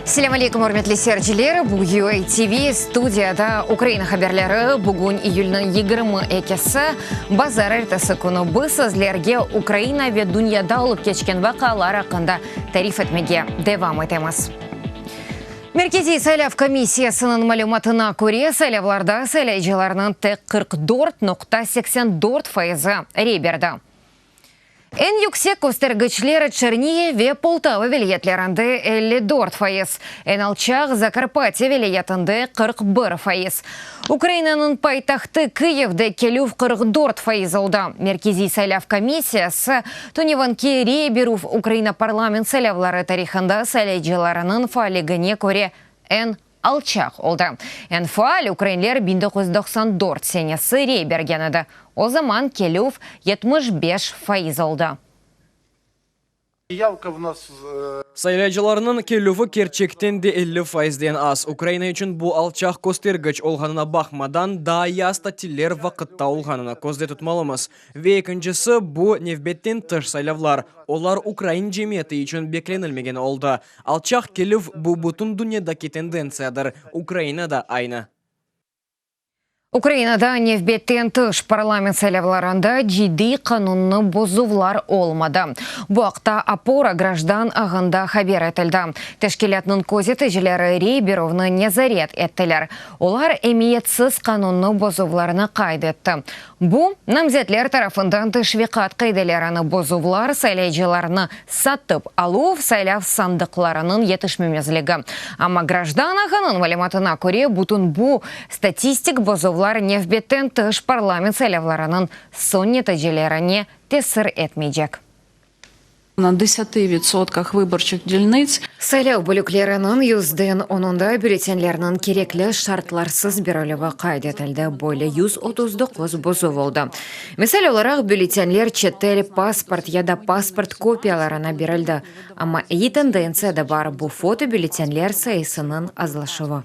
Selâm aleyküm, ürmetli seyirciler! Bu UA TV, studiyada Ukraina haberleri. Bugün iyülniñ 22-si, bazar ertesi künü. Biz sizlerge Ukraina ve dünyada olıp keçken vaqialar aqqında tarif etmege devam etemiz. Merkeziy saylav komissiyasınıñ malümatına köre, saylavlarda saylayıcılarnıñ tek 44,84 fayızı rey berdi. Eñ yüksek köstergiçler Çernihiv ve Poltava vilâyetlerinde, 54%, eñ alçaq Zakarpatye vilâyetinde, 41%. Ukrainanıñ paytahtı Kıyivde kelüv 44% oldı. Merkeziy saylav komissiyası, tünevinki rey berüv Ukraina parlament saylavları tarihında saylayıcılarınıñ faalligine köre eñ alçaq oldı. Eñ faal ukrainler 1994 senesi rey bergen edi, o zaman kelüv 75% oldı. Saylayıcılarnıñ kelüvi kerçekten de 50 faizden az. Ukraina içün bu alçaq köstergiç olğanına baqmadan, daa yaz tatiller vaqıtta olğanını közde tutmalımız. Ve ekincisi, bu nevbetten tış saylavlar, olar ukrain cemiyeti içün beklenilmegen oldı. Alçaq kelüv, bu bütün dünyadaki tendentsiyadır, Ukraina da aynı. Ukrainada nevbetten tış parlament saylavlarında ciddiy qanunnı bozuvlar olmadı. Bu aqta Opora grajdan ağında haber etildi. Teşkilâtnıñ közeticileri rey berüvni nezaret ettiler. Olar emiyetsiz qanunnı bozuvlarnı qayd etti. Bu, namzetler tarafından teşviqat qaidelerini bozuvlar, saylayıcılarnı satıp aluv, saylav sandıqlarınıñ yetişmemezligi. Amma grajdan ağınıñ malümatına köre, bütün bu statistik bozuvlar nevbetten tış parlament saylavlarınıñ soñ neticelerine tesir etmeycek. Na desyati vitsotkah vyborçıh dilnıts. Saylav bölükleriniñ yüzden onunda bülletenlerniñ kerekli şartlarsız berilüvi qayd etildi, böyle 139 bozuv oldı. Misal olaraq, bülletenler çetel pasport ya da pasport kopiyalarına berildi. Amma eyi tendentsiya da bar, bu fotobülletenler sayısınıñ azlaşuvı.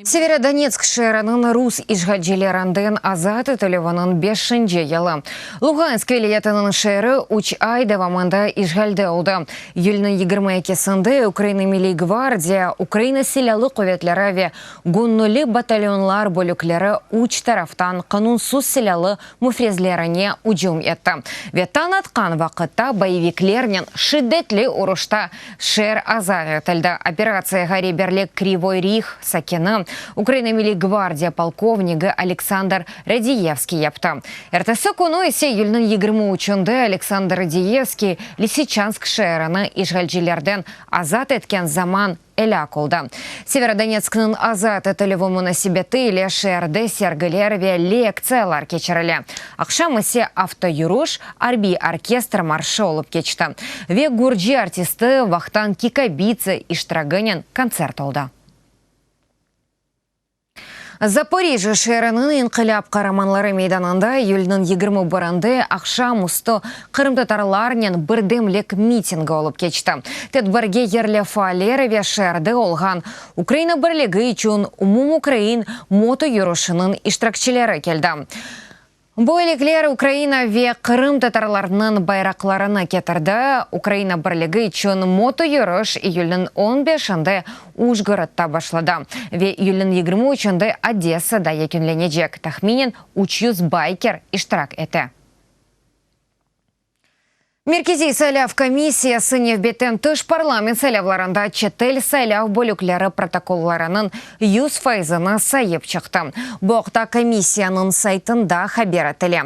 Severodonetsk şeeriniñ rus işğalcilerinden azat etilüviniñ beşinci yılı. Lugansk vilâyetiniñ şeeri üç ay devamında işğalde oldı. İyülniñ 22-sinde Ukraina Milliy gvardiya, Ukraina Silâlı quvetleri ve göñülli batalyonlar bölükleri üç taraftan qanunsız silâlı müfrezlerine ücüm etti ve tañ atqan vaqıtta boyeviklernen şiddetli uruşta Şeer azat etildi. Operatsiyağa reberlik Krivoy Rih sakini, Ukraina Milliy gvardiya polkovnigi Aleksandr Radiyevskiy yaptı. Ertesi künü ise, iyülniñ 23-nde, Aleksandr Radiyevskiy Lisiçansk şeerini işğalcilerden azat etken zaman elâk oldı. Severodonetskniñ azat etilüvi munasebeti ile şeerde sergiler ve lektsiyalar keçirile. Aqşam ise avtoyürüş, arbiy orkestr marşı olıp keçti ve gürci artisti Vahtan Kikabidze iştiragınen kontsert oldı. Zaporijjâ şeeriniñ İnqilâp qaramanları meydanında iyülniñ 21-nde aqşam üstü qırımtatarlarnen birdemlik mitingi olıp keçti. Tedbirge yerli faaller ve şeerde olğan Ukraina birligi içün umumukrain motoyürüşiniñ iştirakçileri keldi. Böylelikler Ukraina ve qırımtatarlarnıñ bayraqlarını ketirdi. Ukraina birligi içün motoyürüş iyülniñ 15-nde Ujgorodta başladı ve iyülniñ 23-nde Odessada yekünlenecek. Tahminen 300 bayker iştirak ete. Merkeziy saylav komissiyası nevbetten tış parlament saylavlarında çetel saylav bölükleri protokollarınıñ 100 faizini sayıp çıqtı. Bu aqta komissiyanıñ saytında haber etile.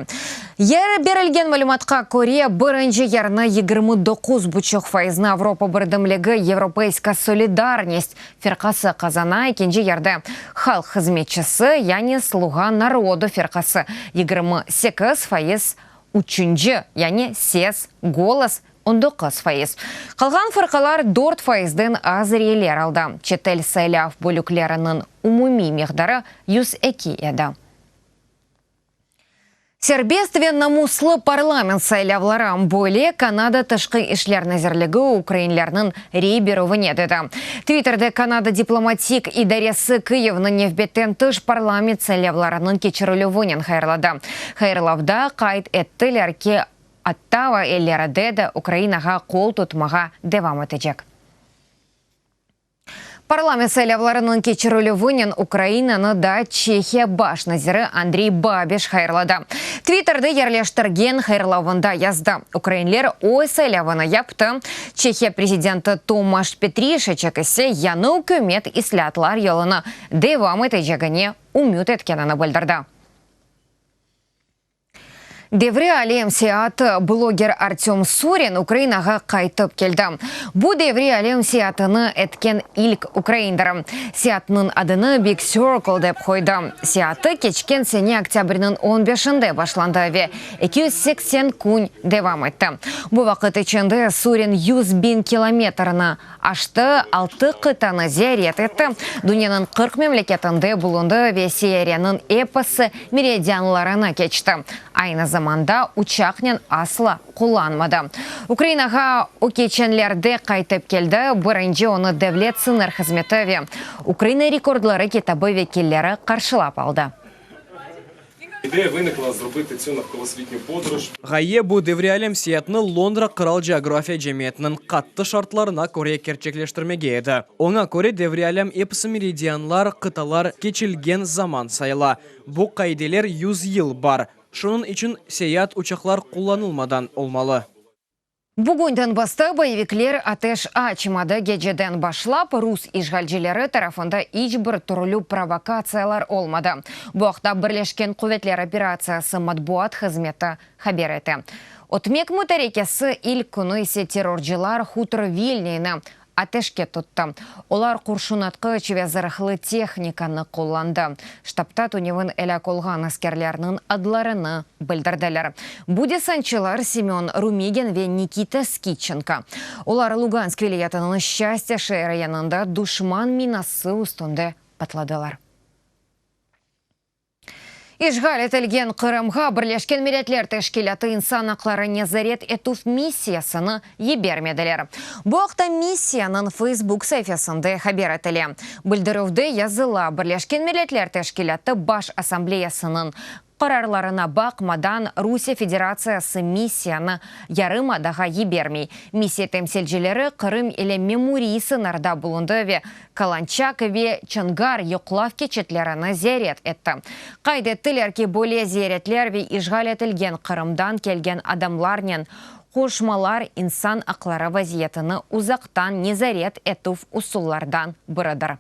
Yer berilgen malümatqa köre, birinci yerni 29 buçuq faizni Avropa birdemligi, Yevropeyska solidarnist, firqası qazana, ekinci yerde Halq hızmetçisi, yani Sluğa narodu firqası, 28%, Üçünci, yani Ses, Golos, 19%. Qalğan fırqalar dört faizden az reyler aldı. Çetel saylav bölükleriniñ umumiy miqdarı 102 edi. Serbest ve namuslı parlament saylavları, böyle Kanada Tışqı işler nazirligi ukrainlerniñ rey berüvine dedi. Twitterde Kanada diplomatik idaresi Kıyivni nevbetten tış parlament saylavlarınıñ keçirilüvinen hayırladı. Hayırlavda qayd ettiler ki, Ottava ileride de Ukrainağa qol tutmağa devam etecek. Parlament saylavlarınıñ keçirilüvinen Ukrainanı da Çehiya baş naziri Andrey Babiş hayırladı. Twitterde yerleştirgen hayırlavında yazdı, Ukrainler öz saylavını yaptı, Çehiya prezidenti Tomaş Petrişeçek ise yañı ükümet islâatlar yolunı devam etecegine ümüt etkenini bildirdi. Devre alem seyaatı, bloger Artöm Surin Ukrainağa qaytıp keldi. Bu devre alem seyaatını etken ilk ukraindir. Seyaatnıñ adını Big Circle dep qoydı. Seyaatı keçken sene oktâbrniñ on beşinde başlandı ve 280 kün devam etti. Bu vaqıt içinde Surin 100.000 kilometrni aştı, altı qıtanı ziyaret etti, dünyanıñ 40 memleketinde bulundı ve seyyareniñ episi meridianlarını keçti. Aynı zamanda uçaqnen asla qullanmadı. Ukrainağa o keçenlerde qaytıp keldi, birinci onı Devlet sıñır hızmeti ve Ukraina rekordları kitabı vekilleri qarşılap aldı. Ğaye bu devrialem seyatnı Londra Qıral Geografiya Cemiyetiniñ qattı şartlarına köre kerçekleştirmege edi. Oña köre devrialem episi meridianlar, qıtalar keçilgen zaman sayıla. Bu qaideler yüz yıl bar. Şunıñ içün seyat uçaqlar qullanılmadan olmalı. Bugün Donbassta boyevikler ateş açmadı. Geceden başlap rus işğalcileri tarafında iç bir türlü provokatsiyalar olmadı. Bu aqta Birleşken quvetler operatsiyası matbuat hızmeti haber ete. Ötmek mütarekesi ilk künü ise terrorcılar Hutor Vilniyni ateşke tuttı. Olar qurşunatqıç ve zırhlı tehnikanı qullandı. Ştabta tünevin elâk olğan askerlerniñ adlarını bildirdiler. Bu desantçılar Semön Rumigin ve Nikita Skitçenko. Olar Lugansk vilâyetiniñ Şçastâ şeeri yanında duşman minası üstünde patladılar. İşğal etilgen Qırımğa Birleşken Milletler Teşkilâtı insan aqları nezaret etüv missiyasını yibermediler. Bu aqta missiyanıñ Facebook saifesinde haber etile. Bildirüvde yazıla, Birleşken Milletler Teşkilâtı Baş Assambleyasınıñ qararlarına baqmadan, Rusiye Federatsiyası missiyanı yarımadağa yibermey. Missiya temsilcileri Qırım ile memuriy sıñırda bulundı ve Kalançak ve Çongar yoqlav keçitlerini ziyaret etti. Qayd ettiler ki, böyle ziyaretler ve işğal etilgen Qırımdan kelgen adamlarnen qoşmalar insan aqları vaziyetini uzaqtan nezaret etüv usullardan biridir.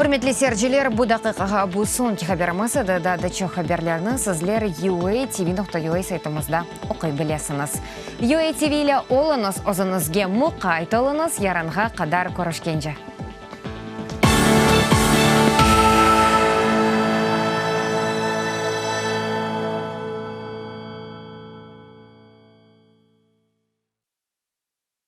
Ürmetli seyirciler, bu daqiqağa bu soñki haberimiz edi. Daa da çoq haberlerni sizler UATV.UA saytımızda oquy bilesiñiz. UATV ile oluñız, özüñizge muqayt oluñız, yarınğa qadar körüşkence.